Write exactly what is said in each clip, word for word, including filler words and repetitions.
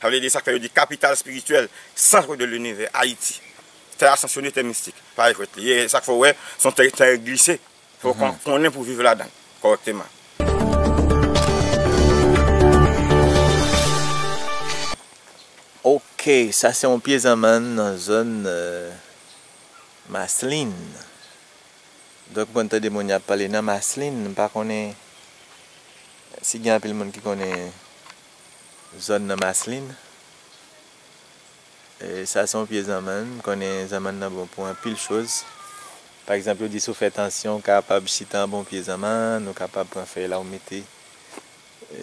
Sa vle di sa k fè yo di kapital espirityèl, centre de l'univers, Ayiti. Tè asansyone, tè mistik. Pa jwèt li ye. Sa k fè w wè, se yon tè, tè glise. Fò w kon- konnen pou w viv ladan l kòrèkteman. Ok, sa se yon pye zanmann nan zòn euh, Maslin. Donk, mwen tande moun y ap pale nan Maslin, m pa konnen si gen anpil moun ki konnen zòn nan Maslin. E sa se yon pye zanmann, m konnen zanmann nan bon pou anpil choz. Pa egzanp, yo di si w fè tansyon, w kapab chita anba yon pye zanmann, ou kapab pran fèy la ou mete e,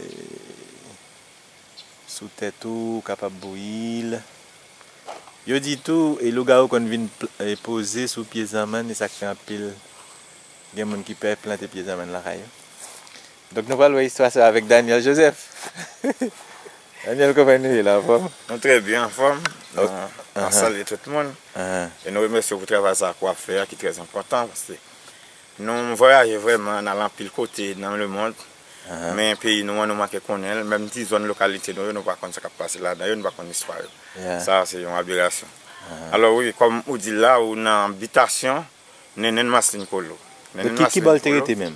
sou tèt ou, ou kapab bouyi l. Yo di tou, e lougawou konn vin pl- e, poze sou pye zanmann, e sa k fè anpil gen moun ki pè plante pye zanmann lakay yo. Donk nou pral wè istwa sa avèk Daniel Joseph. Daniel, kòman nou ye la, anfòm? Nou trè byen anfòm. Nou, nou salye tout moun. E nou remèsye w pou travay sa a ke w ap fè a, ki trè enpòtan, paske nou vwayaje vrèman, n al anpil kote nan lemonn. Men peyi nou an, nou manke konnen l. Menm ti zòn lokalite nou yo, nou pa konn sa k ap pase ladan yo, nou pa konn istwa yo. Sa a se yon aberasyon. Alò wi, kòm ou di l la, ou nan bitasyon Nènèn Maslin Kolo. Nènèn Maslin Kolo. Donk ki bò l te rete menm?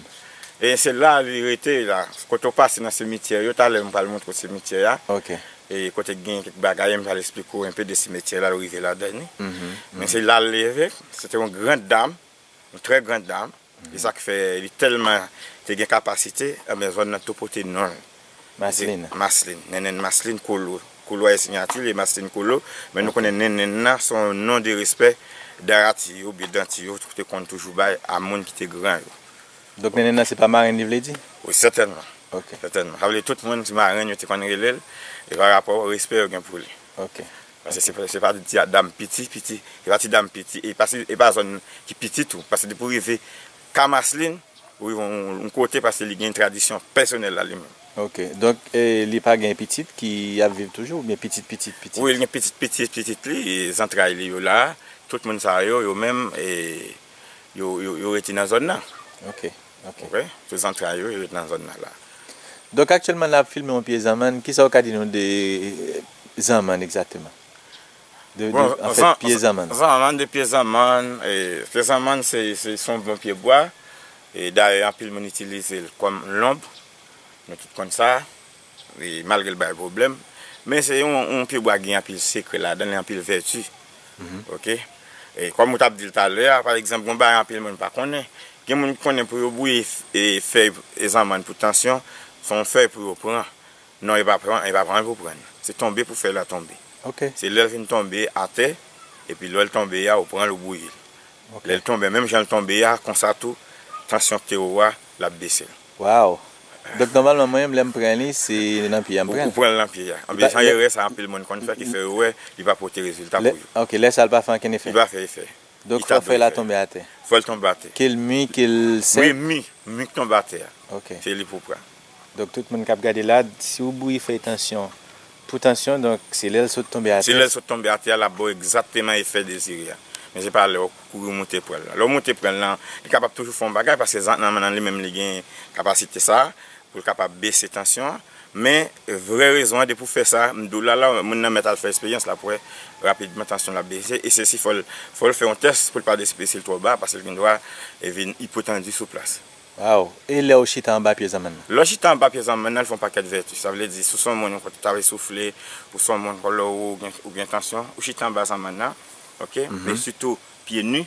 E se la li rete la. Kote w pase nan simityè yo, talè m pral montre w simityè a. Ok. E kote k gen kèk bagay, m pral eksplike w enpe de simityè la, l rive ladan li. Men se la l leve, se te yon grand dam, yon trè grand dam. E sa k fè li tèlman te gen kapasite, enben zòn nan tou pote non l. Maslin. Maslin. Nènèn Maslin Kolo. Kolo a e siyati li, Maslin Kolo. Men nou konnen Nènèn nan se yon non de respè Darati yo, oubyen Danti yo te konn toujou bay a moun ki te gran yo. Donk Nènèn nan se pa marenn li vle di? Wi, sètènman. Ok. Sètènman. Sa vle di tout moun se marenn yo te konn rele l, e pa rapò respè yo gen pou li. Ok. Paske se, se pa ti dam piti, piti, se pa ti dam piti, e pa, se pa zòn ki piti tou. Paske depi w rive Ka Maslin, ou rive yon, yon kote paske li gen tradisyon pèsonèl la li menm. Ok. Donk, e, li pa gen pitit ki ap viv toujou oubyen pitit, pitit, pitit? Wi, li gen pitit, pitit, pitit li, e, zantray li yo la. Tout moun sa yo, yo menm, e, yo, yo, yo rete nan zòn nan. Ok, ok. Ou konprann? Tout zantray yo, yo rete nan zòn nan la. Donk, aktyèlman, n ap filme yon pye zanmann. Kisa w ka di nou de e, zanmann egzakteman? De, de, anfèt, pye zanmann. Zanmann, de pye zanmann, e, pye zanmann se, se, se yon bon pye bwa. E, dayè, anpil moun itilize l kòm lonb. Nou tout konn sa. E, malgre l bay pwoblèm. Men se yon, yon pye bwa ki gen anpil sekrè ladan l, anpil vèti. Ok? E, kòm ou t ap di l talè a, pa egzanp, gen yon bagay anpil moun pa konnen. Gen moun ki konnen pou yo bouyi e, fèy e zanmann pou tansyon, se yon fèy pou yo pran. Non, e pa pran, e pa pran pou pran. Se tonbe pou fèy la tonbe. Ok. Se lè l fin tonbe atè, epi lè l tonbe a, ou pran l, ou bouyi l. Ok. Lè l tonbe, menm jan l tonbe a, konsa tou, tansyon k te wo a, l ap bese l. Waw! Donk, nòmalman, mwen menm, lè m pran li, se nan pye a m pran l. Ou pran l nan pye a. Anben, jan erè sa a anpil moun konn fè, ki fè yo wè, li pa pote rezilta pou yo. Ok, lè sa a, l pa fè ankenn efè. Li pa fè efè. Donk fò fèy la tonbe atè. Fò l tonbe atè. Ke l mi, ke l sèk. Wi, mi, mi k tonbe atè a. Ok. Se li pou pran. Donk tout moun k ap gade la, si w bouyi fèy tansyon pou tansyon, donk se lè l sot tonbe atè. Se lè l sot tonbe atè a, l ap ba w egzakteman efè dezire a. Men se pa lè w kouri moute pran l la. Lè w moute pran l lan, li kapab toujou fè yon bagay, paske zanmann nan li menm li gen kapasite sa a, pou l kapab bese tansyon an. Men, vrè rezon an, depi w fè sa, m di w la, la, moun nan mèt al fè eksperyans, l ap wè rapidman tansyon l ap bese. E se si fò l, fò l fè yon tès pou l pa deside si l twò ba, paske l gen dwa e vin ipotandi sou plas. Waw! E lè w chita anba pye zanmann nan? Lè w chita anba pye zanmann nan, l fè yon pakèt vèti. Sa vle di, si w se yon moun, ou ta vle soufle, ou se yon moun, kòlè w wo, ou gen, ou gen tansyon, ou chita anba zanmann nan, ok? Men sitou, pye ni,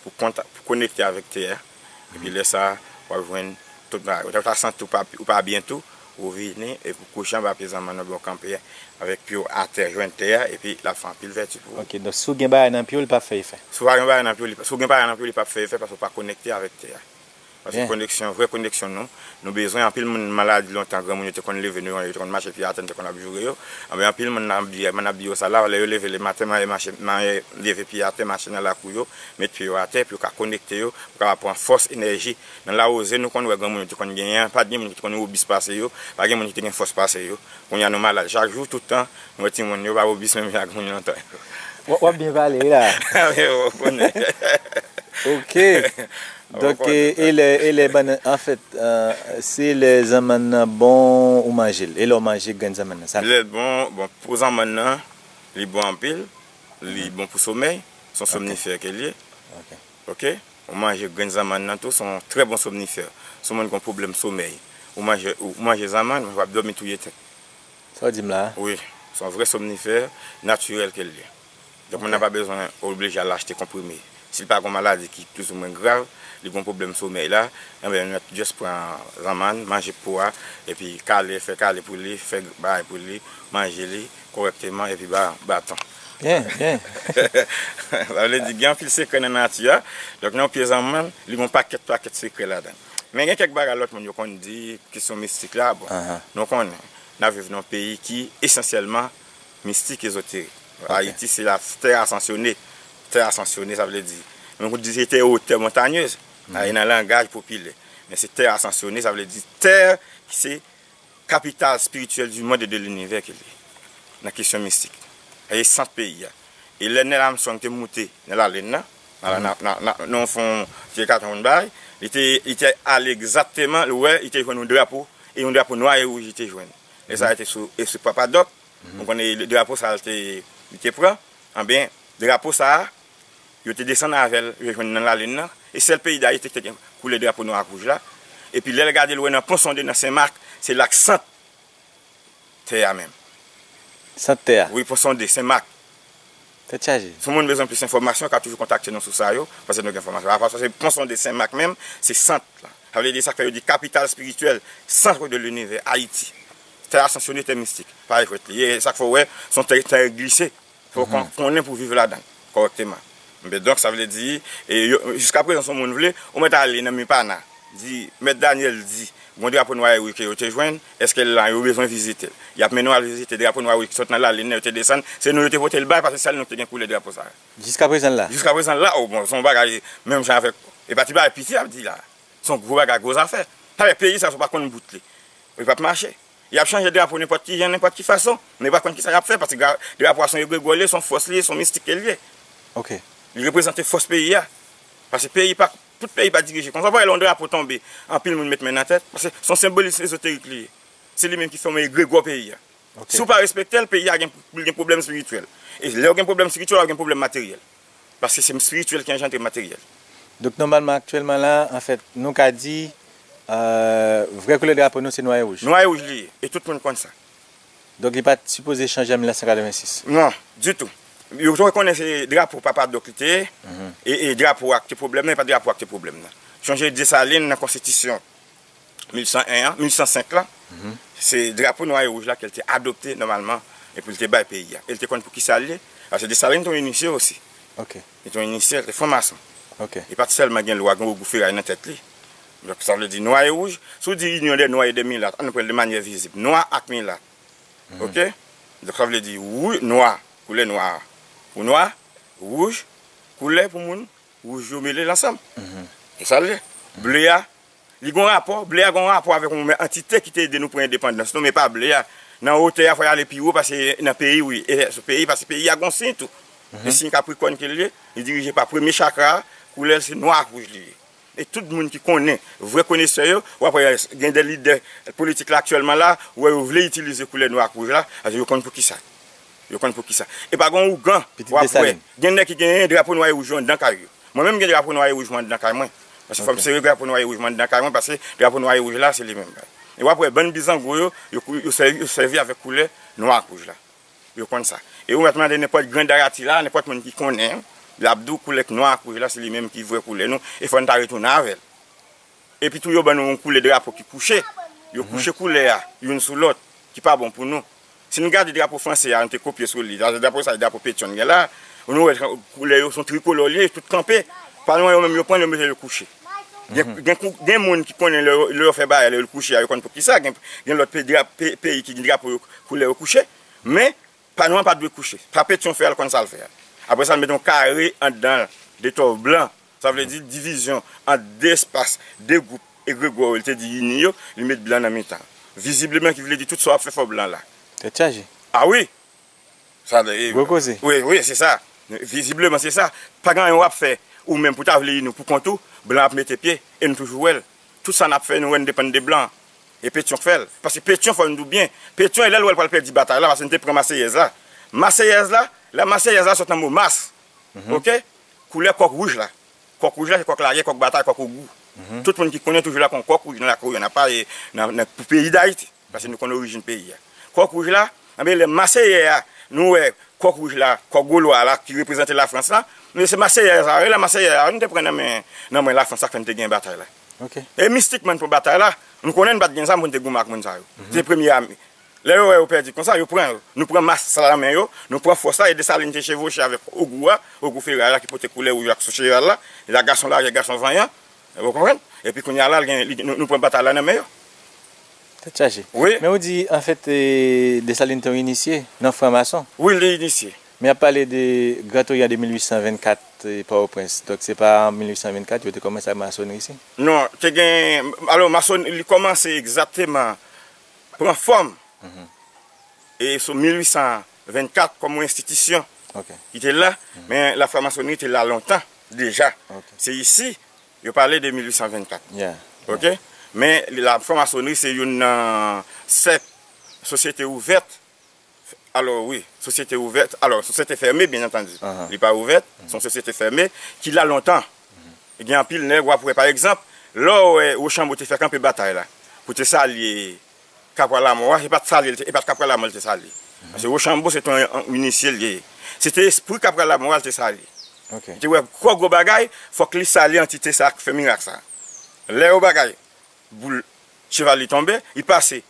pou kontak, pou konekte avèk tè a. Epi lè sa a, w ap jwenn tout bagay. Ou ta santi w pa, ou pa byen tou, ou vini, epi w kouche anba pye zanmann nan oubyen w kanpe avèk pye w atè, jwenn tè a, epi l ap fè anpil vèti pou ou. Ok, donk si w gen bagay nan pye w, li p ap fè efè? Si w pa gen bagay nan pye w, li, si w gen bagay nan pye w, li p ap fè efè paske w pa konekte avèk tè a. Paske koneksyon, vrè koneksyon nou, nou bezwen, anpil moun maladi lontan, granmoun yo te konn leve, nou yo te konn mache pye atè, nou te konn ap joure yo. Anben, anpil moun nan ap di, moun ap di yo sa la, lè yo leve lematen, manyen mache, manyen leve pye atè, mache nan lakou yo, met pye yo atè, pou yo ka konekte yo, pou yo kapab pran fòs, enèji. Nan lawouze, nou konn wè granmoun yo te konn genyen an, pa t gen moun ki te konn obis pase yo, pa gen moun ki te gen fòs pase yo. Kounye a nou malad chak jou, tout tan, nou wè timoun yo pa obis menm jan ak moun lontan yo. W ap byen pale wi la. Ou konnen. Ok. Donk, e, e lè, e lè bannann, anfèt, e, se lè zanmann nan bon, ou manje l. E lè w manje grenn zanmann nan, sa. Lè l bon, bon, pou zanmann nan, li bon anpil, li bon pou somèy, se yon somnifè ke l ye. Ok. Ou manje grenn zanmann nan tou, se yon trè bon somnifè. Si yon moun gen yon pwoblèm somèy, ou manje, ou manje zanmann, w ap dòmi touye tèt. Sa w di m la a? Wi, se yon vrè somnifè natirèl ke l ye. Donk, moun nan pa bezwen oblije al achte konprime. Si l pa gen yon maladi ki plizoumwen grav, li gen yon pwoblèm somèy la, enben, nou just pran zanmann, manje po a, epi kale, fè kale pou li, fè bagay pou li, manje li kòrèkteman, epi ba, baton. Byen, byen. Sa vle di, gen anpil sekrè nan nati a. Donk, nan yon pye zanmann, li gen yon pakèt, pakèt sekrè ladan l. Men gen kèk bagay lòt moun yo konn di, kesyon mistik la, bon, nou konnen, n ap viv nan yon peyi ki esansyèlman mistik, ezoterik. Ayiti, se la tè asansyone. Tè asansyone, sa vle di, men pou di se tè otè montanyez, nan langaj popilè. Men se tè asansyone, sa vle di tè ki se kapital spirityèl du monde et de l'univers ke l ye, nan kesyon mistik. E sant peyi a. E lè Neil Armstrong te moute nan lalin nan, nan, nan, nan, nan, nan yon fon ti ekatan moun bay, li te, li te ale egzakteman, li wè, li te jwenn yon drapo, e yon drapo nwa e wouj li te jwenn. E sa te sou, e sou Papa Doc, nou konnen drapo sa a li te, li te pran, anben, drapo sa a, yo te desann avè l, yo jwenn nan lalin nan, e sèl peyi Dayiti ki te gen koulè drapo nwa ak wouj la. Epi lè l gade l wè nan Pon Sonde nan Sen Mak, se la k sant tè a menm. Sant tè a? Wi, Pon Sonde, Sen Mak. Tèt chaje. Si yon moun bezwen plis enfòmasyon, ka toujou kontakte nou sou sa yo, paske nou gen enfòmasyon. Apa sa, se Pon Sonde, Sen Mak menm, se sant la. Sa vle di sa k fè yo di kapital spirityèl, centre de l'univers, Ayiti. Tè asansyone, tè mistik. Pa jwèt li ye. E sa k fè w wè, se yon tè, tè glise. Fò w kon-, konnen pou viv ladan l kòrèkteman. Men donk, sa vle di, e yo, jiskaprezan, si yon moun vle, ou mèt ale nan Mipana, di, Mèt Daniel di, gen yon drapo nwa e wouj ke yo te jwenn, èske l la, yo bezwen vizite l. Y ap mennen w al vizite drapo nwa e wouj ki sot nan lalin nan, yo te desann, se nou yo te pote l bay, paske sèl nou ki te gen koulè drapo sa a. Jiskaprezan l la? Jiskaprezan l la, o bon, se yon bagay, menm jan avèk, e pa ti bagay piti y ap di la. Se yon gwo bagay, gwo zafè. Sa vle peyi sa, si w pa konn bout li, li p ap mache. Y ap chanje drapo nenpòt ki jan, nenpòt ki fason, men yo pa konn kisa y ap fè, paske gra-, drapo a se yon egregò li ye, se yon fòs li ye, se yon mistik ke l ye. Ok. Li reprezante fòs peyi a. Paske peyi pa, tout peyi pa dirije konsa. W ap wè lè yon drapo tonbe, anpil moun met men nan tèt, paske se yon senbolis ezoterik li ye. Se li menm ki fòme egregò peyi a. Ok. Si w pa respekte l, peyi a gen, li gen pwoblèm espirityèl. E lè w gen pwoblèm espirityèl, w ap gen pwoblèm materyèl. Paske se espirityèl ki anjandre materyèl. Donk, nòmalman, aktyèlman la, anfèt, nou ka di, euh, vrè koulè drapo nou, se nwa e wouj. Nwa e wouj li ye, e tout moun konn sa. Donk, li pa t sipoze chanje an mil nèf san katrevensis? Non, ditou. Yo rekonnen se drapo Papa Doc li te ye, e, e drapo a ki te pwoblèm nan, e pa drapo a ki te pwoblèm nan. Sonje Desalin nan konstitisyon mil san en an, mil san senk la, se drapo nwa e wouj la ke l te adopte nòmalman, e pou l te bay peyi a. E l te konn pou kisa l ye, paske Desalin te yon inisye osi. Ok. Li te yon inisye, li te franmason. Ok. Li pa t sèlman gen lwa, gen ogou feray nan tèt li. Donk, sa vle di nwa e wouj, si w di inyon dè nwa e dè milat, ann pran l de manyè vizib, nwa ak milat. Ok? Donk, sa vle di wou-, nwa, koulè nwa a pou nwa, wouj, koulè pou moun, wouj yo mele l ansanm. E sa l ye. Ble a, li gen yon rapò, ble a gen yon rapò avèk yon antite ki te ede nou pran endepandans nou, men pa ble a. Nan wotè a, fò y ale pi wo pase nan peyi, wi. E sou peyi, pase peyi a gen yon siy tou. E siy Kaprikòn ke l ye, li dirije pa premye chakra a, koulè l se nwa ak wouj li ye. E tout moun ki konnen, vrè konesè yo, w ap wè gen de lidè politik la aktyèlman la, ou wè yo vle itilize koulè nwa ak wouj la, paske yo konn pou kisa. Yo konn pou kisa. E pa gen yon ougan, w ap wè, gen nèg ki genyen drapo nwa e wouj yo anndan kay yo. Mwen menm, m gen drapo nwa e wouj mwen anndan kay mwen. Paske fò m sere drapo nwa e wouj mwen anndan kay mwen, paske drapo nwa e wouj la, se li menm. E w ap wè bann bizango yo, yo, yo sèvi, yo sèvi avèk koulè nwa ak wouj la. Yo konn sa. E ou mèt mande nenpòt grann Ayiti la, nenpòt moun ki konnen, l ap di w koulè k nwa ak wouj la, se li menm ki vrè koulè nou, e fò n ta retounen avè l. Epi tou, yo ban nou yon koulè drapo ki kouche. Yo kouche koulè a, youn sou lòt, ki pa bon pou nou. Si n gade drapo franse a, nou te kopye sou li, drapo sa, drapo Petion gen la, nou wè koulè yo, se yon trikolò li ye, tout kanpe. Pa nou, yo menm, yo pran l, yo mete l kouche. Gen, gen kou-, gen moun ki konnen lè yo, lè yo fè bagay, lè yo kouche a, yo konn pou kisa. Gen, gen lòt pe-, dra-, pe-, peyi ki gen drapo yo, koulè yo kouche. Men, pa nou an pa dwe kouche. Sa Petyon fè a, l konn sa l fè a. Apre sa, l mete yon kare anndan l, de tòv blan. Sa vle di divizyon ant de espas, de gwoup egregò yo, li te di ini yo, li met blan nan mitan. Vizibleman, ki vle di tout sa w ap fè, fò blan la. Tèt chaje. A wi! Sa, e, gwo koze. Wi, wi, se sa. Vizibleman, se sa. Pa gen anyen w ap fè, ou menm pou ta vle ini w pou kont ou, blan ap mete pye, e nou toujou wè l. Tout sa n ap fè, nou wè n depann de blan. E Petyon k fè l. Paske Petyon, fò n di w byen, Petyon, e lè l wè l pral pèdi batay la, paske n te pran Maseyèz la. Maseyèz la, la Maseyèz la sot nan mo mas. Oke? Koulè kòk wouj la. Kòk wouj la, se kòk lagè, kòk batay, kòk ogou. Tout moun ki konnen toujou la kon kòk wouj nan lakou yo, nan pa, e, nan, nan, pou peyi Dayiti. Paske nou konn orijin peyi a. Kòk wouj la, anben lè Maseyè a, nou wè kòk wouj la, kòk golwa la ki reprezante Lafrans la, men se Maseyè sa, wi, la Maseyè a, nou te pran nan men, nan men Lafrans sa k fè n te gen batay la. E mistikman n pran batay la, nou konnen n pa t gen zam pou n te goumen ak moun sa yo. Se premye ame. Lè yo wè yo pèdi konsa, yo pran yo. Nou pran mas la nan men yo, nou pran fòs la, e Desalin te chevoche avèk ogou a, ogou feray la ki pote koulè wouj ak sou cheval la, e la gason lagè, gason vanyan, ou konprann? Epi kounye a la, l gen, li, nou, nou pran batay la nan men yo. Tèt chaje. Wi. Men ou di, anfèt, e, Desalin te yon inisye nan franmason. Wi, li inisye. Men y ap pale de Gran Toryan de mil uit san vennkat, e, Pòtoprens. Donk, se pa an mil uit san vennkat yo te kòmanse ak masonri isi? Non, te gen, alò, mason, li kòmanse egzakteman pran fòm e sou mil uit san vennkat kòm yon enstitisyon ki te la, men lafranmasonri te la lontan deja. Se isi, yo pale de mil uit san vennkat. Oke? Men lafranmasonri se youn nan sèk sosyete ouvèt. Alò, wi, sosyete ouvèt, alò, sosyete fèmen, byen antandi. Li pa ouvèt, se yon sosyete fèmen ki la lontan. Gen anpil nèg w ap wè, pa egzanp, lè w wè Wochanbo te fè kanpe batay la pou te salye Kapwa Lamò a, se pa t salye, e pa t Kapwa Lamò l te salye. Paske Wochanbo se te yon, yon inisye l ye. Se te espri Kapwa Lamò a l te salye. Li te wè gwo gwo bagay, fòk li salye antite sa k fè mirak sa. Lè yo bagay, boul cheval li tonbe, li pase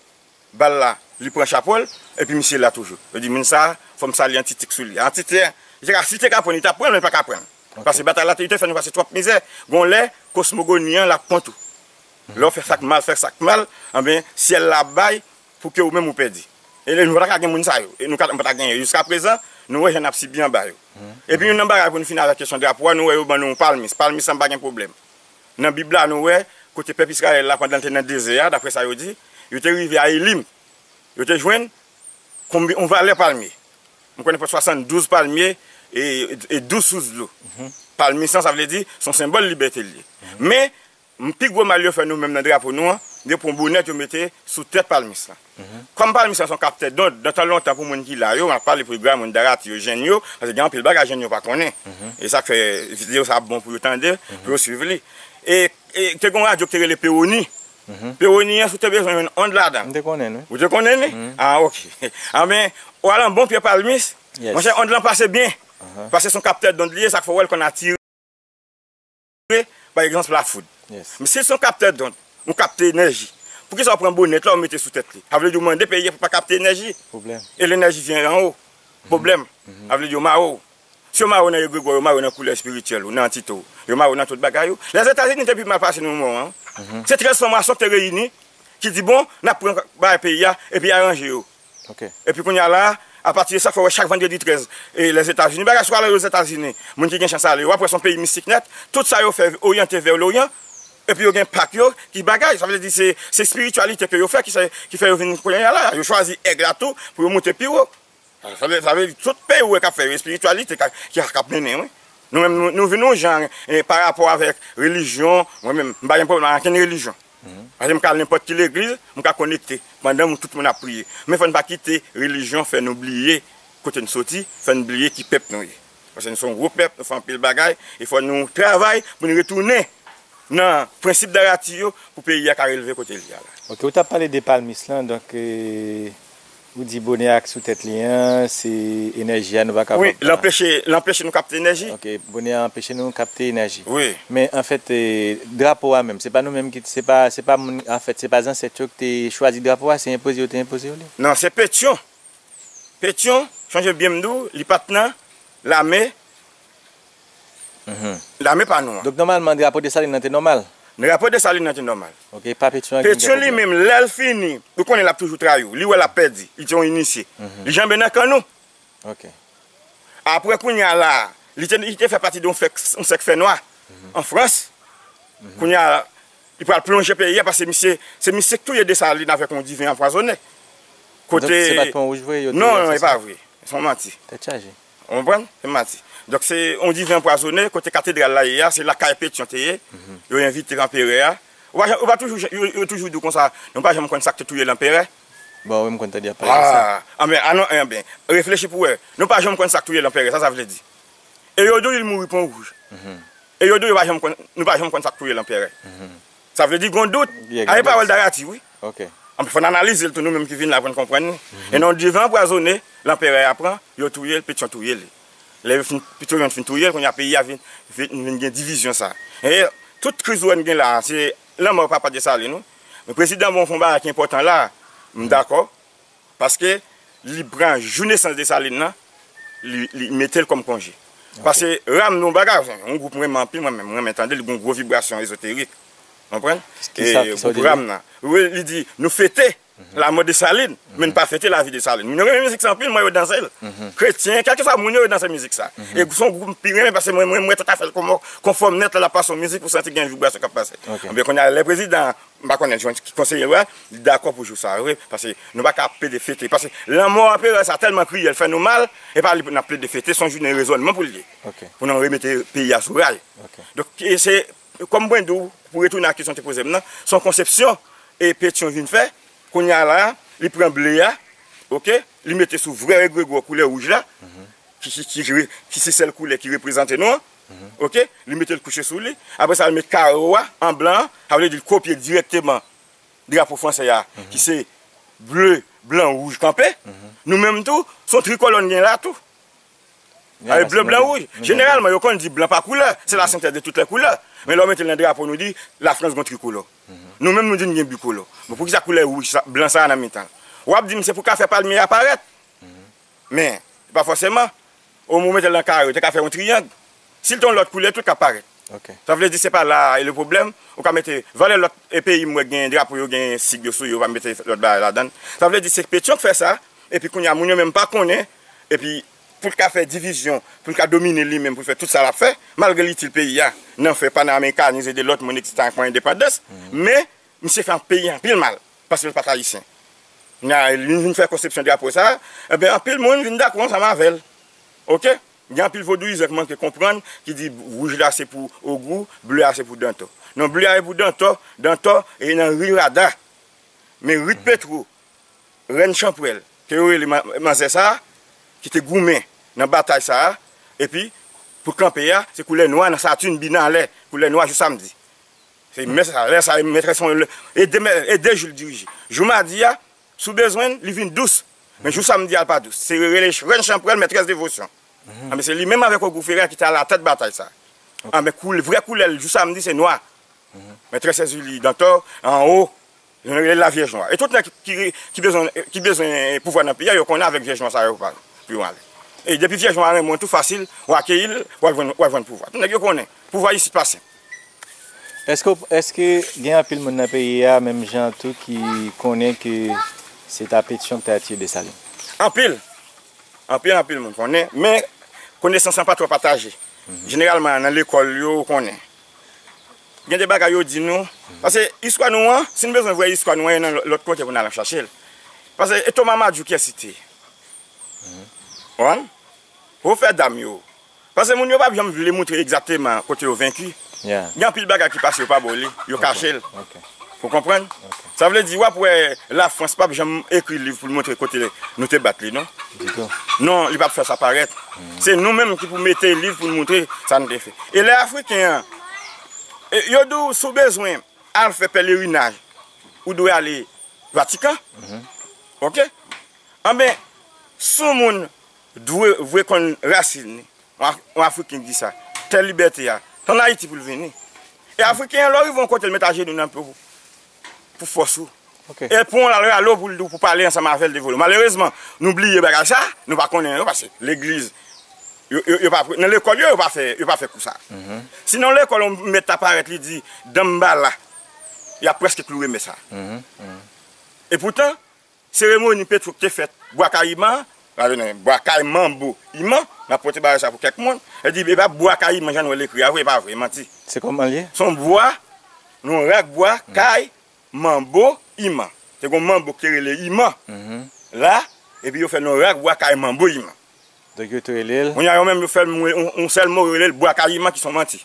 bal la, li pran chapo l, epi misye la toujou. Yo di, moun sa a, fò m salye antite k sou li. Antite a, li te ka, si li te ka pran l, li t ap pran l, men li pa ka pran l. Paske batay la, te, li te fè nou pase twòp mizè. Gon lè, kosmogoni an, l ap kont ou. Lè w fè sa k mal, fè sa k mal, anben, syèl la ap bay pou ke ou menm ou pèdi. E nou pa ta ka gen moun sa yo. E nou ka, nou pa ta genyen. Jiskaprezan, nou wè jan n ap sibi anba yo. Epi youn nan bagay pou n fini avèk kesyon drapo a, nou wè yo ban nou yon palmis. Palmis la, m pa gen pwoblèm. Nan Bib la, nou wè, kote pèp Izrayèl la, pandan l te nan dezè a, daprè sa yo di, yo te rive a Elim. Yo te jwenn konbi-, yon valè palmye. M konnen pran swasanndouz palmye e, e douz sous dlo. Palmis lan, sa vle di, se yon senbòl libète l ye. Men, m, pi gwo mal yo fè nou menm nan drapo nou an, yo pran bonèt yo mete sou tèt palmis lan. Kòm palmis lan se yon kaptè dond, nan tan lontan pou moun ki la yo, m ap pale pou granmoun, darati yo, jèn yo, paske gen anpil bagay jèn yo pa konnen. E sa k fè videyo sa ap bon pou yo tande, pou yo swiv li. E, e te gen yon radyo ki te rele Pewoni. Pewoni an, si w te bezwen jwenn ond ladan l. M te konnen l, wi. Ou te konnen li? Ah, oke. Anben, w al anba yon pye palmis, monchè, ond lan pase byen. Paske se yon kaptè dond li ye, sa k fè w wè l konn atire, pa egzanp, lafoud. Men si se yon kaptè dond, ou kapte enèji, poukisa w pran bonèt la, w mete sou tèt li? Sa vle di w mande peyi a pou pa kapte enèji. E lenèji vyen anwo. Pwoblèm. Sa vle di yo mare w. Si yo mare w nan egregwa w, yo mare w nan koulè espirityèl ou, nan antite w, yo mare w nan tout bagay ou. Lèzetazini te pi mal pase nou moman an. Se trèz franmason ki te reyini, ki di, bon, n ap pran bagay peyi a, epi aranje yo. Epi kounye a la, apati de sa, fò w wè chak vandredi trèz, e Lèzetazini, bagay sou ale Lèzetazini, moun ki gen chans ale, w ap wè se yon peyi mistik nèt, tout sa yo fè oryante vè Loryan, epi yo gen pak yo, ki bagay, sa vle di se, se espirityalite ke yo fè, ki fè, ki fè yo vin kounye a la, yo chwazi èg la tou, pou yo moute pi wo. Sa vle, sa vle di tout peyi ou wè k ap fè yo, espirityalite ka, ki, k ap mennen, wi. Nou menm, nou, nou vin yon jan, e, pa rapò avèk relijyon, mwen menm, m pa gen pwoblèm ak ankenn relijyon. Paske m ka al nenpòt ki legliz, m ka konekte, pandan m, tout moun ap priye. Men fò n pa kite relijyon fè nou bliye kote n soti, fè n bliye ki pèp nou ye. Paske nou se yon gwo pèp, nou fè anpil bagay, e fò nou travay pou nou retounen nan prensip darati yo pou peyi a ka releve kote l ye a la. Ok, ou t ap pale de palmis lan, donk, e, ou di bonè a k sou tèt li an, se enèji a nou pa kapab. Wi, l anpeche, l anpeche nou kapte enèji. Ok, bonè a anpeche nou kapte enèji. Wi. Men anfèt, e, drapo a menm, se pa nou menm ki, se pa, se pa moun, anfèt, se pa zansèt yo ki te chwazi drapo a, se enpoze yo te enpoze yo li. Non, se Petyon. Petyon, chonje byen m di w, li pa t nan lame. Lame pa nou an. Donk, nòmalman, drapo Desalin nan te nòmal? Drapo Desalin nan te nòmal. Ok, pa Petyon an ki te gen pwoblèm. Petyon li menm, lè l fini, ou konnen l ap toujou trayi w. Li wè l ap pèdi. Li te yon inisye. Li janbe nan kann ou. Ok. Apre, kounye a la, li te, li te fè pati de yon fèk, yon sèk fènwa an Frans. Kounye a, li pral plonje peyi a, paske misye, se misye k touye Desalin avèk yon diven anpwazonnen. Kote... Donk, se pa t pon wouj vre, yo te... Non, non, se pa vre. Se yon manti. Tèt chaje. Ou konprann? Se Mati. Donk, se yon diven anpwazonnen, kote katedral la ye a, se lakay Petyon te ye. Yo envite anperè a. Ou pa, ou pa toujou, yo, yo toujou di w konsa, nou pa janm konn sa k te touye lanperè. Bon, wi, m konn tande y ap pale de sa. Ah, anben, ah non, anben, reflechi pou w wè. Nou pa janm konn sa k touye lanperè, sa sa vle di. E yo di w li mouri Pon Wouj. E yo di w yo pa janm konn, nou pa janm konn sa k touye lanperè. Sa vle di gon dout. Ye, a, e gon pawòl dout. Darati, wi. Ok. Anben, fò n analize l tou, nou menm ki vin la pou n konprann li. E nan diven anpwazonnen, lanperè a pran, yo touye l, Petyon touye li. Lè yo fin, Petyon fin touye l, kounye a peyi a vin, vin, vin gen divizyon sa. E tout kriz ou wè n gen la, se lanmò papa Desalin, wi. Men prezidan bon fè yon bagay ki enpòtan la, m dakò. Paske li pran jou nesans Desalin nan, li, li mete l kòm konje. Ok. Paske Ram nan yon bagay, yon gwoup mwen renmen anpil, mwen menm, mwen renmen tande, li gen yon gwo vibrasyon ezoterik. Konprann? Kisa, e kisa w di la? Gwoup Ram nan. Wi, li di, nou fete lanmò Desalin, men n pa fete lavi Desalin. Moun yo renmen mizik sa anpil, mwen yo danse l. Kretyen, kèlkeswa moun yo, yo danse mizik sa. E se yon gwoup m pi renmen, paske mwen, mwen, mwen tout afè l konfòm nèt la, l ap pase yon mizik, ou santi gen yon vibrasyon k ap pase. Ok. Anben, kounye a, lè prezidan M pa konnen jwenn ki konseye yo a, li dakò pou jou sa, wi, paske nou pa ka plede fete. Paske lanmò anperè sa tèlman kriyèl, fè nou mal, e pa li pou n ap plede fete, se yon jounen rezònman pou l ye. Ok. Pou nou remete peyi a sou ray. Ok. Donk, e se, kòm mwen di w, pou retounen a kesyon w te poze m nan, se yon konsepsyon e Petyon vin fè, kounye a la, li pran ble a, ok, li mete sou vrè egregò koulè wouj la, ki, ki, ki, ki se sèl koulè ki reprezante nou an, ok, li mete l kouche sou li. Apre sa, li met karo a an blan an, sa vle di l kopye dirèkteman drapo fransè a, ki se ble, blan, wouj kanpe. Nou menm tou, se yon trikolò n gen la tou. Avèk ble, blan, wouj. Jeneralman, yo konn di blan pa koulè, c'est la synthèse de toutes les couleurs. Men lè w mete l nan drapo, nou di, Lafrans gon trikolò. Nou menm, nou di n gen bikolò. Bon, poukisa koulè wouj sa, blan sa a nan mitan l? W ap di m se pou ka fè palmye a parèt. Men, pa fòseman. Ou mete l nan kare, ou te ka fè yon triyang. Si l te yon lòt koulè, tout ka parèt. Ok. Sa vle di, se pa la e le pwoblèm. Ou ka mete, valè lòt e peyi m wè gen drapo yo, gen sig yo sou yo, ou pa mete lòt bagay ladan l. Sa vle di, se Petyon k fè sa, epi kounye a, moun yo menm pa konnen, epi pou l ka fè divizyon, pou l ka domine li menm, pou l fè tout sa l ap fè, malgre l itil peyi a, nan fè panamerikanize de lòt moun, etsetera, pran endepandans, men, misye fè peyi a anpil mal, paske l pa t ayisyen. Kounye a, li vin fè konsepsyon drapo sa, enben, anpil moun vin dakò ansanm avè l. Ok? Gen anpil vodouyizan ki manke konprann, ki di wouj la se pou Ogou, ble a se pou Dantò. Non, ble a se pou Dantò, Dantò e nan ri Rada. Men Rit Petwo, rèn chanpwèl, ke yo rele ma-, manzè sa a, ki te goumen nan batay sa a, epi pou kanpe a, se koulè nwa nan Satin, binalè, koulè nwa jou samdi. Se mè sa, lè sa, mètrès mwen, e de, e de jou l dirije. Jou madi a, si w bezwen l, li vin dous. Men jou samdi a, l pa dous. Se rele rèn chanpwèl, mètrès devosyon. Anben, se li menm avèk Ogou Fera ki te alatèt batay sa. Anben, koul-, vrè koulè l, jou samdi, se nwa. Mètrès Èzili Dantò, anwo, yo rele l Lavyèj Nwa. E tout nèg ki, ki bezwen, ki bezwen pouvwa nan peyi a, yo konnen avèk Vyèj Nwa sa yo pa, pou yo ale. E depi Vyèj Nwa renmen w tou fasil, w akeyi l, w al jwenn, w al jwenn pouvwa. Tout nèg yo konnen, pouvwa isit pa senp. Èske, èske gen anpil moun nan peyi a, menm jan tou, ki konnen ke se ta Petyon ki ta tiye Desalin? Anpil. Anpil, anpil moun konnen, men konesans lan pa twò pataje. Jeneralman, nan lekòl yo, ou konnen. Gen de bagay yo di nou, paske istwa nou an, si n bezwen vre istwa nou an, e nan lòt kote pou n al chache l. Paske e Toma Madjou kiyès li te ye? Ou konprann? Ou fè dam yo. Paske moun yo p ap janm vle montre egzakteman kote yo venki. Gen anpil bagay ki pase yo pa ba w li, yo kache l. Ou konprann? Sa vle di, w ap wè Lafrans p ap janm ekri liv pou l montre kote nou te bat li, non? Ditou. Non, li p ap fè sa parèt. Se nou menm ki pou mete liv pou n montre sa n te fè. E lè Afriken an, e, yo di w, si w bezwen al fè pelerinaj, ou dwe ale Vatikan. Ok? Anben, si yon moun dwe, vre konn rasin li, yon Af-, yon Afriken ki di sa, tè libète a, se ann Ayiti pou l vini. E Afriken an, lè w rive yon kote, l met ajenou nan pye w pou, pou fòs ou. Ok. E pou yon l al rale w pou l di w pou pale ansanm avè l de volo. Malerezman, nou bliye bagay sa, nou pa konnen yo, paske legliz, yo, yo, yo pa, nan lekòl yo, yo pa fè, yo pa fè kou sa. Sinon, lekòl, yon mèt ta parèt, li di, Danmbala, y ap prèske kloure mès sa. E poutan, seremoni Petwo k te fèt Bwa Kayiman, padone, Bwa Kay Manbo Iman, m ap pote bagay sa pou kèk moun, e di, e pa Bwa Kayiman, jan nou wè l ekri a, vre, e pa vre, e manti. Se kòman l ye? Se yon bwa, yon rak bwa, kay, manbo, iman. Te gen yon manbo ki te rele Iman. La, epi yo fè l yon rak bwa kay manbo iman. Donk, yo te rele l. Kounye a, yo menm, yo fè l yon, yon sèl mo, yo rele l Bwa Kayiman, ki se yon manti.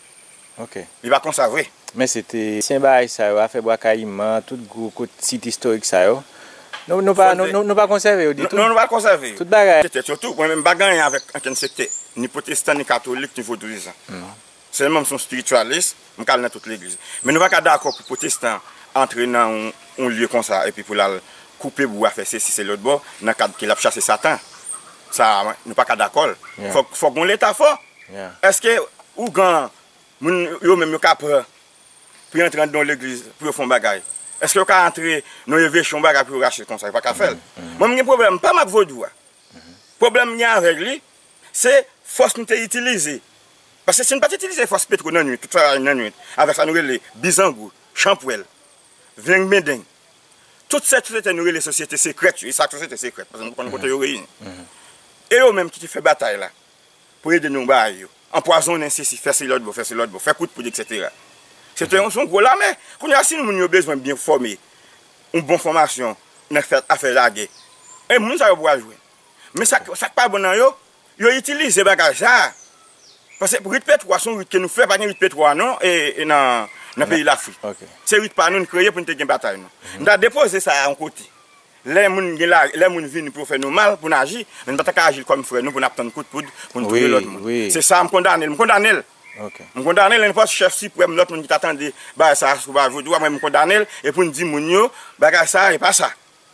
Ok. Li pa konsa vre. Men se te ansyen bagay sa yo, afè Bwa Kayiman, tout gwo kot sit istorik sa yo. Nou, nou pa, nou, nou, nou pa konsève yo ditou. Non, nou pa konsève yo. Tout bagay. Se tèt yo tou. Mwen menm, m pa gen anyen avèk ankenn sektè, ni pwotestan, ni katolik, ni vodouyizan. Sèlman, m se yon espirityalist, m ka al nan tout legliz. Men nou pa ka dakò pou pwotestan antre nan yon, yon lye konsa, epi pou l al koupe bwa, fè sesi, se lòt bò, nan kad ke l ap chase Satan. Sa, nou pa ka dakò l. Fòk, fòk gon Leta fò. Èske ougan, moun yo menm yo ka pran pou yo antre anndan yon legliz, pou yo fè yon bagay? Èske yo ka antre nan yon evèche yon bagay pou yo rache l konsa? Yo pa ka fè l. Mwen, m gen pwoblèm pa m ak vodou a. Pwoblèm m gen avèk li, se fòs nou te itilize. Paske si nou pa t itilize fòs Petwo nan nwit, tout sa nan nwit, avèk sa nou rele bizango, chanpwèl, vleng bendeng, tout sèt sosyete nou rele sosyete sekrèt yo, e sa sosyete sekrèt, paske nou konn kote yo reyini. E yo menm ki te fè batay la, pou ede nou bay yo. Anpwazonnen sesi, fè se lòt bò, fè se lòt bò, fè kout poud, etsetera. Se te yon, se yon gwo lame. Kounye a, si moun yo bezwen byen fòme, yon bon fòmasyon nan fè afè lagè, e moun sa yo pral jwenn. Men sa, sa k pa bon nan yo, yo itilize bagay sa a. Paske rit Petwo a se yon rit ke nou fè, pa gen rit Petwo a non, e, e nan, nan peyi Lafrik. Se rit pa nou, n kreye pou n te gen batay nou. Nou ta depoze sa a yon kote. Lè moun gen la, lè moun vini pou yo fè nou mal, pou n aji, men n pa ta ka aji kòm frè nou, pou n ap tann kout poud, pou n touye lòt moun. Se sa, m kondane l, m kondane l. M kondane l, nenpòt chèf siprèm, lòt moun ki ta tande bagay sa a sou bagay vodou a, mwen, m kondane l, e pou n di moun yo, bagay sa a, e pa sa.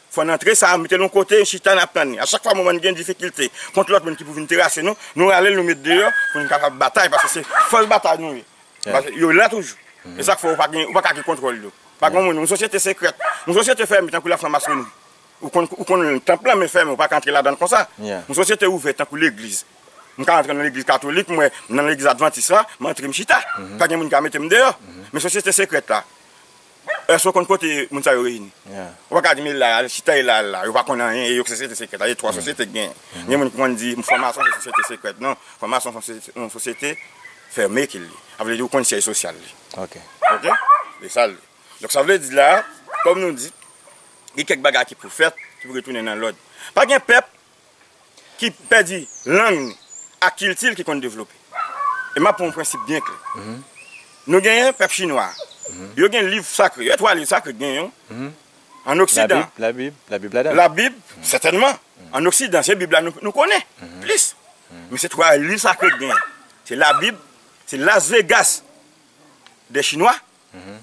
Fò n antre sa, mete l yon kote, chita, n ap tann li. A chak fwa moman n gen difikilte kont lòt moun ki pou vin terase nou, nou rale l, nou met deyò, pou n kapab batay, paske se fòs batay nou ye. Paske yo la toujou. E sa k fè ou pa gen, ou pa ka gen kontwòl yo. Pa gen moun, yon sosyete sekrèt, yon sosyete fèmen tankou lafranmasoni. Ou konn, ou konn tanp lan, men fèmen, ou pa ka antre ladan l konsa. Yon sosyete ouvè tankou legliz. M ka antre nan legliz katolik, m wè m nan legliz advantis la, m antre m chita. Pa gen moun ka mete m deyò. Men sosyete sekrèt la, èske w konn kote moun sa yo reyini? Ou pa ka di, men la, al chita, e la, al la. Yo pa konn anyen, e yo sosyete sekrèt la. E twa sosyete k genyen. Gen moun ki konn di, franmasyon se sosyete sekrèt. Non, franmasyon se yon sosyete, yon sosyete fèmen ke l ye. Sa vle di, ou konn syèj sosyal li. Ok. E sa l ye. Donk, sa vle di la, kòm nou di, gen kèk bagay ki pou fèt, ki pou retounen nan lòd. Pa gen pèp ki pèdi lang li ak kilti l ki konn devlope. E m ap pran yon prensip byen klè. Nou genyen pèp chinwa a. Yo gen liv sakre. Yo twa liv sakre k genyen yo. An Oksidan. Labib, Labib, Labib ladan. Labib, sètènman. An Oksidan, se Bib la nou, nou konnen plis. Men se twa liv sakre k genyen. Se Labib, se Las Vegas dè Chinwa,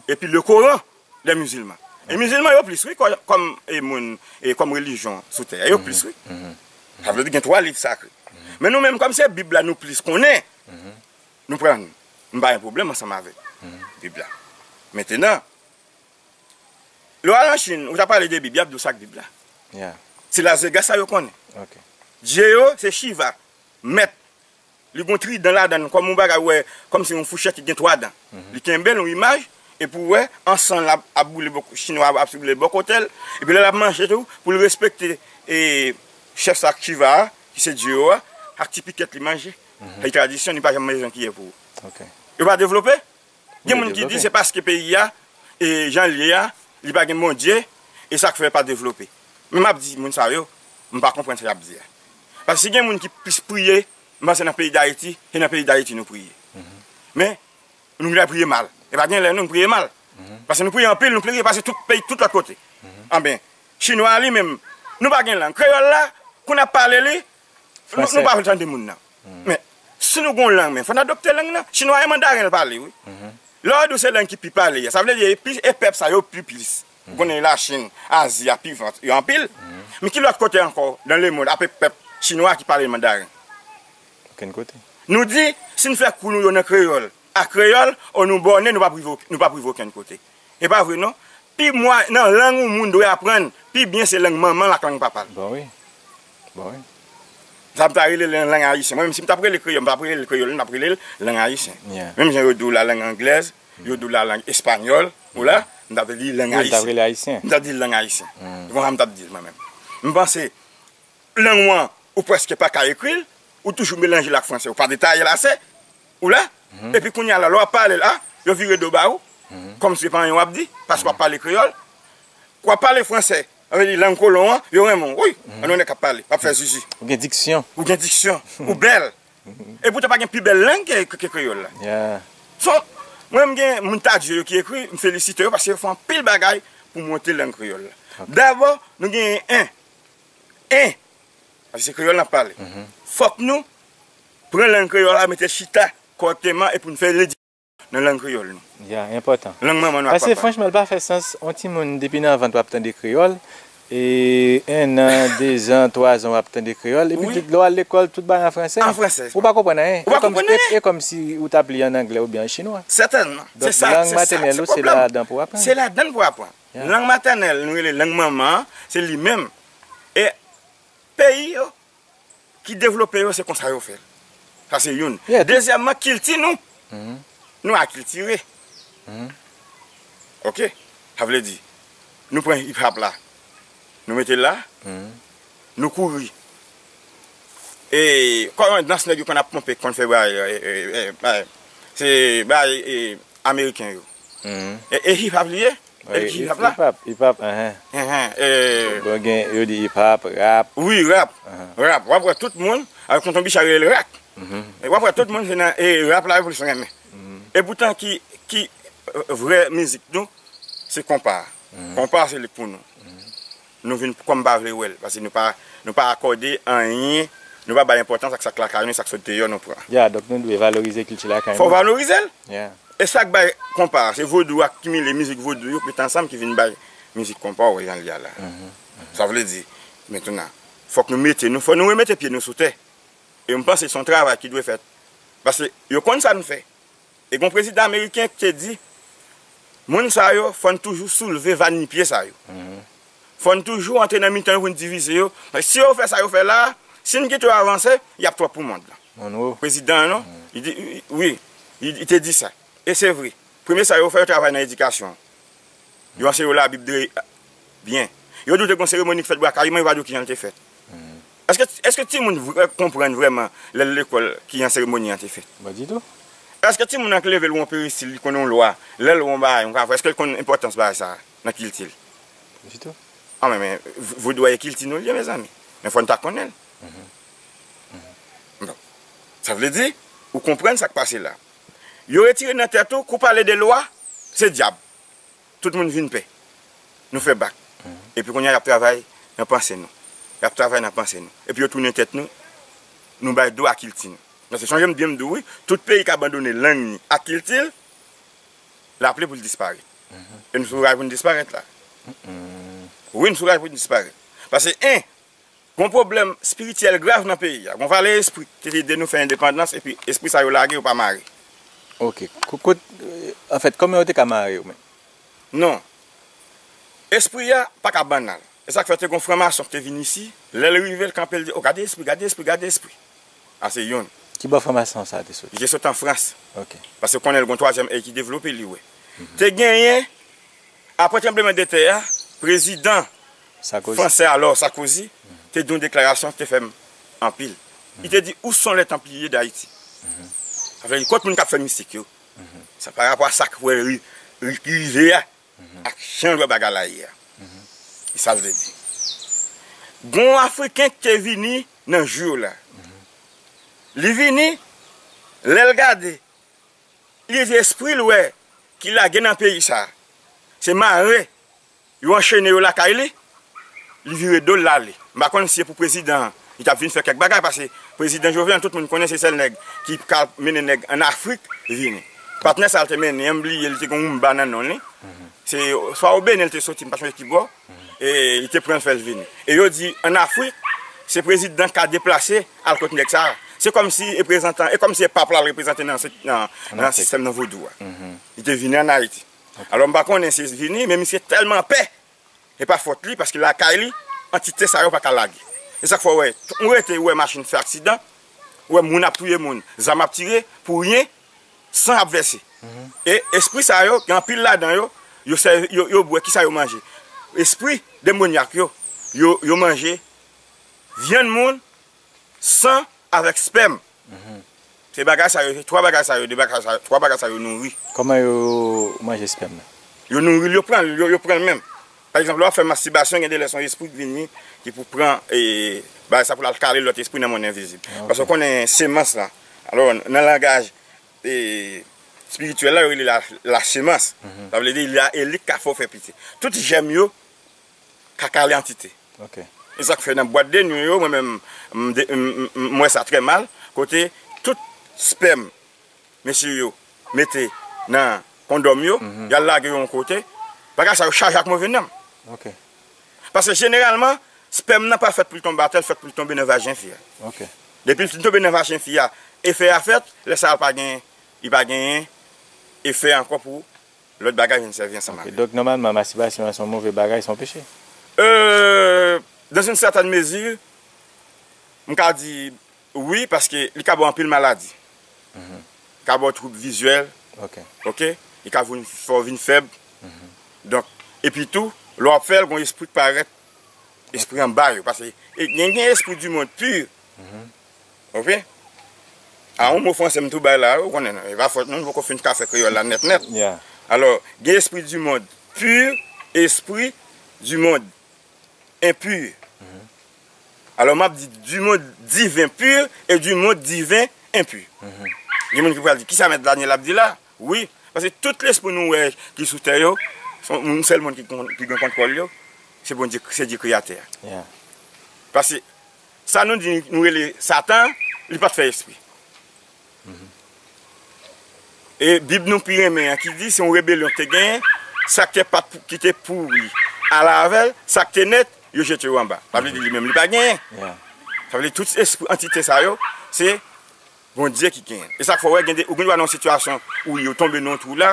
epi le Koran dè mizilman. E mizilman yo plis, wi, kò-, kòm, e, moun, e, kòm relijyon sou tè a. Yo plis, wi. Sa vle di gen twa liv sakre. Men nou menm, kòm se Bib la nou plis konnen, nou pran, m pa gen pwoblèm ansanm avèk Bib la. Mentenan, lè w al an Chin, ou ta pale de Bib, y ap di w sa k Bib la. Se Las Vegas sa yo konnen. Dye yo, se Shiva, mèt. Li gon tridan ladan l, kòm yon bagay, ou wè, kòmsi yon fouchèt ki gen twa dan. Li kenbe l, yon imaj, epi ou wè, an san l ap, ap boule bò, chinwa ap boule bò kote l, epi lè l ap manje tou, pou l respekte, e, chèf sa Shiva a, ki se dye yo a, ak ti pikèt li manje. Li tradisyon, li pa janm manje yon kiyè pou ou. Yo pa devlope? Gen moun ki di se paske peyi a, e, jan l ye a, li pa gen Bondye, e sa k fè l pa devlope. Men m ap di moun sa yo, m pa konprann sa y ap di a. Paske si gen moun ki plis priye, m panse nan peyi Dayiti, se nan peyi Dayiti nou priye. Men, nou genlè priye mal. E pa gen lè non, nou priye mal. Paske nou priye anpil, nou priye pase tout peyi, tout lòt kote. Anben, chinwa a li menm, nou pa gen lang. Kreyòl la, kou n ap pale li, nou, nou pa vle tande moun nan. Men, si nou gon lang, men fò n adopte lang nan. Chinwa e mandaren l pale, wi. Lè w di w se lang ki pi pale a, sa vle di e pi, e pèp sa yo pi plis. Ou konnen Lachin, Azi a pi van, yo anpil. Men ki lòt kote ankò, nan lemonn, apre pèp chinwa ki pale mandaren? Okenn kote. Nou di, si n fè kou nou yo nan kreyòl, ak kreyòl, o nou bòne, nou p ap rive, nou p ap rive okenn kote. E pa vre non. Pi mwa, nan lang yon moun dwe aprann, pi byen se lang manman l ak lang papa l. Bon, wi. Bon, wi. Sa m ta rele l lang ayisyen. Mwen menm, si m t ap rele kreyòl, m p ap rele l kreyòl, m t ap rele l lang ayisyen. Menm jan yo di w la lang anglèz, yo di w la lang espanyòl, ou la, m t ap di lang ayisyen. M t ap rele ayisyen. M t ap di lang ayisyen. Se konsa m t ap di l mwen menm. M panse, lang ou an, ou prèske pa ka ekri l, ou toujou melanje l ak franse, ou pa detaye l ase, ou la, epi kounye a la, lè w ap pale l, a, yo vire do ba ou, kòmsi se pa anyen w ap di, paske w ap pale kreyòl, w ap pale franse, Sa vle di lang kolon an, yo renmen w. Wi, ann yon nèg k ap pale, p ap fè zizi. Ou gen diksyon. Ou gen diksyon, ou bèl. E poutan pa gen pi bèl lang ke, ke, ke kreyòl la. Yeah. So, mwen menm gen moun Tadye yo ki ekri, m felisite yo paske yo fè anpil bagay pou monte lang kreyòl la. Dabò, nou genyen en, en, paske se kreyòl n ap pale. Fòk nou pran lang kreyòl la, mete l chita kòrèkteman epi n fè l nan lang kreyòl nou. Ya, enpòtan. Lang manman nou ak Paske papa. Franchman, li pa fè sans, yon timoun depi nan vant w ap tande kreyòl, e en an, de zan, twa zan w ap tande kreyòl, epi Wi. Lè w al lekòl, tout bagay an fransè. An fransè. Ou pa konprann anyen. Ou pa E kòm- konprann anyen. E kòmsi ou t ap li an anglè oubyen an chinwa. Sètènman. Donk, Se sa, lang se sa, matènèl se ou, se pwoblèm. ladan pou w aprann. Se ladan pou w aprann. Yeah. Lang matènèl, nou rele lang manman an, se li menm. E peyi yo ki devlope yo, se konsa yo fè l. Sa se youn. Yeah, tout- Dezyèmman, kilti nou. Mhm. Nou akiltire. Mhm. Oke? Sa vle di, nou pran hip hop la, nou mete l la, Mhm. nou kouri. E kòman dans nèg yo konn ap ponpe, konn fè bay, e, e, e, bay, se bay, e, ameriken yo. Mhm. E, e hip hop li ye? E Wi, hip hop la? Hip hop, hip hop, ahan. Enhen, e, Bon, gen, yo di hip hop, rap. Wi, rap. Ahan. Rap. W ap wè tout moun, avèk tonton Bicha rele l rak. Mhm. E w ap wè tout moun se nan e rap la yo plis renmen. E poutan ki, ki, e, vrè mizik nou, se konpa. Konpa se li k pou nou. Nou vin kòm pa vle wè l, paske nou pa, nou pa akòde anyen, nou pa bay enpòtans ak sa k lakay nou, sa k sot deyò nou pran. Ya, donk nou dwe valorize kilti lakay Fò w nou. Valorize l. Ya. E sa k bay konpa, se vodou akimile mizik vodou yo k met ansanm ki vin bay mizik konpa w wè jan l ye a la. Sa vle di, mentnan, fòk nou mete nou, fò nou remete pye nou sou tè. E m panse se yon travay ki dwe fèt. Paske yo konn sa n fè. E gen yon prezidan ameriken ki te di, moun sa yo, fò n toujou soulve vanipye sa yo. Fò n toujou antre nan mitan yo pou n divize yo. Paske si yo fè sa yo fè la a, si n kite yo avanse, y ap twòp pou mond lan. Monroe. Prezidan an, non? Li di, wi, li, li te di sa. E se vre. Premye sa yo fè, yo travay nan edikasyon. Yo anseye yo Labib de byen. Yo di w te gen yon seremoni ki fèt Bwa Kayiman, yo pa di w kijan l te fèt. Èske, èske timoun vrè, konprann vrèman lè l lekòl kijan seremoni an te fèt? Bon, ditou. Èske timoun nan k leve l wè yon peristil, li konn yon lwa, lè l wè yon bagay, yon kafou, èske l konn enpòtans bagay sa a nan kilti l? Ditou. An men, men v- vodou a e kilti nou l ye, mezanmi. Men fò n ta konnen l. Bon. Sa vle di, ou konprann sa k pase la. Yo retire nan tèt ou, kou pale de lwa, se dyab. Tout moun vin pè. Nou fè bak. Epi kounye a, y ap travay nan panse nou. Y ap travay nan panse nou. Epi yo tounen tèt nou, nou bay do a kilti nou. Paske sonje m byen m di w, wi, tout peyi k abandone lang ni ak kilti l, l ap lè pou l disparèt. E nou sou ray pou n disparèt la. Wi, nou sou ray pou n disparèt. Paske, en, gon pwoblèm espirityèl grav nan peyi a. Gon valè espri ki te ede nou fè endepandans, epi espri sa yo lage, yo pa mare. Ok. Ko- Kot, anfèt, kòman yo te ka mare yo menm? Non. Espri a pa ka bannal. E sa k fè te gon franmason ki te vin isi, lè l rive, l kanpe, l di, o, gade espri, gade espri, gade espri. A se youn. Ki bò franmason sa a te soti? Li te sot an Frans. Ok. Paske konnen l gon twazyèm èy ki devlope, li wè. Te genyen, apre tranblemanntè a, prezidan Sarkozy. Fransè alò, Sarkozy, te di yon deklarasyon ki te fè m anpil. Li te di, où sont les Templiers d'Haïti? Sa vle di, kot moun k ap fè mistik yo? Sa pa rapò a sa k wè ri- ri- rive a, ak jan l wè bagay la ye a. E sa l vle di. Gon Afriken ki te vini nan jou yo la. Li vini, lè l gade, li di espri l wè ki lage nan peyi sa a, se mare, yo anchene yo lakay li, li vire do l, l ale. M pa konn si se pou prezidan an, li t ap vin fè kèk bagay, paske prezidan Jovenel, tout moun konnen se sèl nèg ki ka mennen nèg ann Afrik vini. Patnè sa a l te mennen an, m bliye, li te gen yon Mba nan non li. Se swa o Benin l te soti, m pa sonje ki bò. E li te pran l fè l vini. E yo di, ann Afrik, se prezidan ka deplase al kot nèg sa a. Se kòmsi reprezantan, e kòmsi e pap la l reprezante nan, nan, nan sistèm nan vodou a. Li te vini ann Ayiti. Alò, m pa konnen si l vini, men misye tèlman pè, e pa fòt li, paske lakay li, antite sa yo pa ka lage. E sa k fè w wè, ou rete, ou wè machin fè aksidan, ou wè moun ap touye moun, zam ap tire, pou ryen, san ap vèse. E espri sa yo, gen anpil ladan yo, yo, sè- yo, yo bwè, kisa yo manje? Espri demonyak yo, yo, yo manje vyann moun, san avèk spèm. Se bagay sa yo, se twa bagay sa yo, de bagay sa yo, twa bagay sa yo nouri. Kòman yo manje spèm nan? Yo nouri l, yo pran l, yo, yo pran l menm. Pa egzanp, lè w ap fè mastibasyon, gen de lè se yon espri k vini, ki pou pran, e, bagay sa pou l al kale lòt espri nan mond envizib. Paske w konnen semans la. Alò, nan langaj, e, espirityèl la, yo rele la, la semans. Sa vle di, la, e li k ka fè w fè piti. Tout jèm yo ka kale antite. E sa k fè nan bwat de nwi yo, mwen menm, m de- m- m- m wè sa trè mal, kote tout spèm mesye yo mete nan kondòm yo, y al lage yo yon kote, bagay sa yo chaje ak move nanm. Paske jeneralman, spèm nan pa fèt pou l tonbe atè, l fèt pou l tonbe nan vajen fi a. Depi l fin tonbe nan vajen fi a, efè a fèt, lè sa a pa gen, li pa genyen efè ankò pou lòt bagay vin sèvi ansanm avè l. Donk, nòmalman, mastibasyon an se yon move bagay, se yon peche? Euh, dans une certaine mesure, m ka di wi, paske li ka ba w anpil maladi. Li ka ba w twoub vizyèl. Ok. Li ka vin, fè w vin fèb. Donk, epi tou, lè w ap fè l, gon espri k parèt, espri anba yo. Paske e, gen, gen espri du monde pur. Ok? A, yon mo fransè m tou bay la, ou konnen, non, e pa fòt nou, nou poko fin ka fè kreyòl la nèt nèt. Alò, gen espri du monde pur, espri du monde impur. Alò, m ap di du monde divin pur et du monde divin impur. Gen moun ki pral di, kisa mèt Daniel ap di la? Wi, paske tout lespri nou wè ki sou tè yo, se yon sèl moun ki, ki gen kontwòl yo, se Bondye, se Dye kreyatè a. Paske sa nou di, nou rele Satan, li pa t fè espri. E Bib nou pi renmen an ki di se yon rebelyon ki te genyen, sa k te pa t pou- ki te pouri ale avè l, sa k te nèt, yo jete yo anba. Sa vle di li menm li pa genyen. Sa vle di tout espri, antite sa yo, se Bondye ki genyen. E sa k fè w wè gen de, ou gen dwa nan yon sitiyasyon ou yo tonbe nan yon twou la,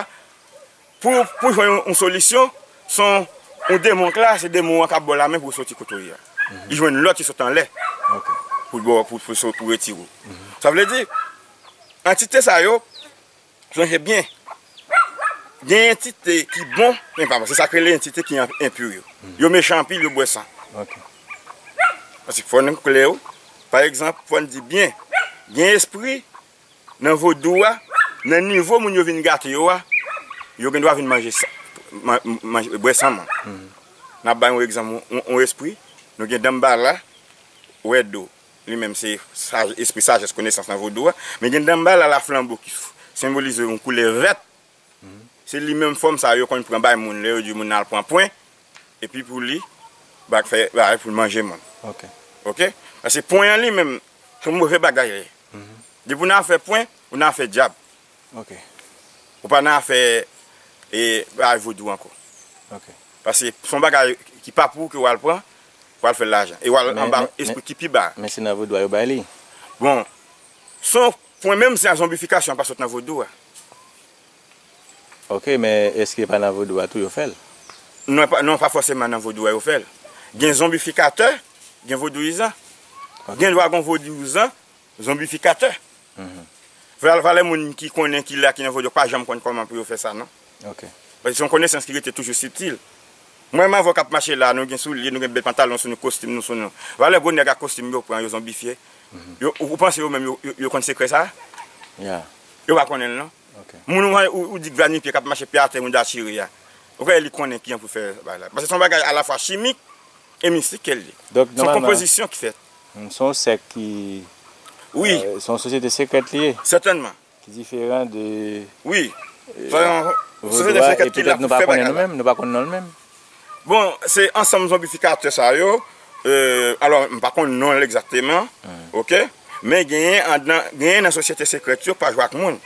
pou, pou jwenn yon, yon solisyon, se yon, yon demon k la, se demon an k ap ba w lamen pou w soti kote w ye a. Li jwenn lòt ki sot anlè pou l ba w, pou, pou, pou retire w. Sa vle di, antite sa yo, sonje byen, gen antite ki bon, men pa bon. Se sa k rele antite ki an- enpi yo. Yo mechan anpil, yo bwè san. Paske fò nou klè, wi. Pa egzanp, fò n di byen, gen espri nan vodou a, nan nivo moun yo vin gate yo a, yo gen dwa vin manje san, man- manje, bwè san moun. N ap bay yon egzanp, yon, yon espri, nou gen Danmbala, Wèdo, li menm se saj- espri sajès, konesans nan vodou a, men gen Danmbala la flanbo ki f- senbolize yon koulè vèt. Se li menm fòm sa yo konn pran bay moun lè yo di moun nan al pran pwen, epi pou li, bak fè bagay pou l manje moun. Ok? Paske pwen an li menm, se yon move bagay li ye. Depi w nan afè pwen, ou nan afè dyab. Ou pa nan afè, e, bagay vodou ankò. Paske se yon bagay ki pa pou ou ke w al pran, w al fè lajan. E w al anba espri ki pi ba. Men se nan vodou a yo bay li. Bon, se yon pwen, menm si a zonbifikasyon pa sot nan vodou a. Ok, men èske pa nan vodou a tou yo fè l? Non, pa, non, pa fòseman nan vodou a yo fè l. Gen zonbifikatè, gen vodouyizan. Gen dwa gen vodouyizan, zonbifikatè. Valè, valè moun ki konnen ki la ki nan vodou pa janm konn kòman pou yo fè sa, non. Paske se yon konesans ki rete toujou sibtil. Mwen, m avè w k ap mache la, nou gen soulye, nou gen bèl pantalon sou nou, kostim nou sou nou. Valè gwo nèg ak kostim yo pran, yo zonbifye. Yo, ou, ou panse yo menm, yo, yo, yo konn sekrè sa a? Yo pa konnen l, non. Moun ou, ou, ou di k vanipye k ap mache pye atè, moun dachire a. Ou kwè li konnen kijan pou fè bagay la? Paske se yon bagay alafwa chimik e mistik ke l ye. Se yon konpozisyon ki fèt. Se yon sèk ki, wi, se yon sosyete sekrèt li ye. Sètènman. Ki diferan de, wi, se yon sosyete sekrèt ki la pou fè bagay la. Nou pa konnen nou menm, nou pa konn non l menm. Bon, se ansanm zonbifikatè sa yo. Alò, m pa konn non l egzakteman, ok? Men genyen anndan, genyen nan sosyete sekrèt yo k pa jwe ak moun.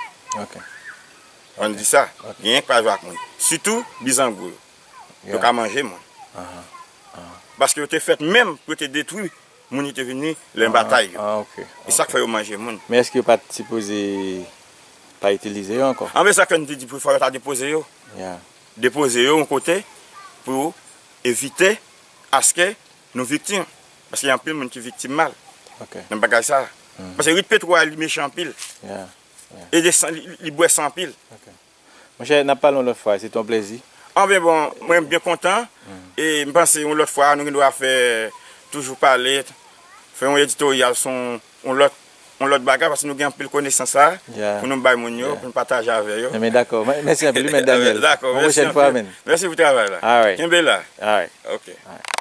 Ann di sa. Genyen k pa jwe ak moun. Sitou bizangou yo. Yo ka manje moun. Paske yo te fèt menm pou yo te detwi moun ki te vini lè batay yo. E sa k fè yo manje moun. Men èske yo pa t sipoze pa itilize yo ankò? Anben, sa k fè n te di pou fò yo ta depoze yo. Depoze yo yon kote pou evite aske nou viktim. Paske gen anpil moun ki viktim mal nan bagay sa. Paske rit petwo a, li mechan anpil. E de san, li, li bwè san anpil. Monchè, n ap pale yon lòt fwa, se te yon plezi. Anben bon, mwen byen kontan. E m panse yon lòt fwa, nou gen dwa fè, toujou pale, fè yon editoryal sou yon, yon lòt yon lòt bagay, paske nou gen anpil konesans la, Yeah. Pou nou bay moun yo, Yeah. Pou nou pataje avè yo. Men dakò. Mèsi anpil, wi, Mèt Daniel. Dakò, Yon mèsi pwochèn fwa, anpil. Men. Mèsi pou travay la. Alright. Kenbe la. Alright. Ok.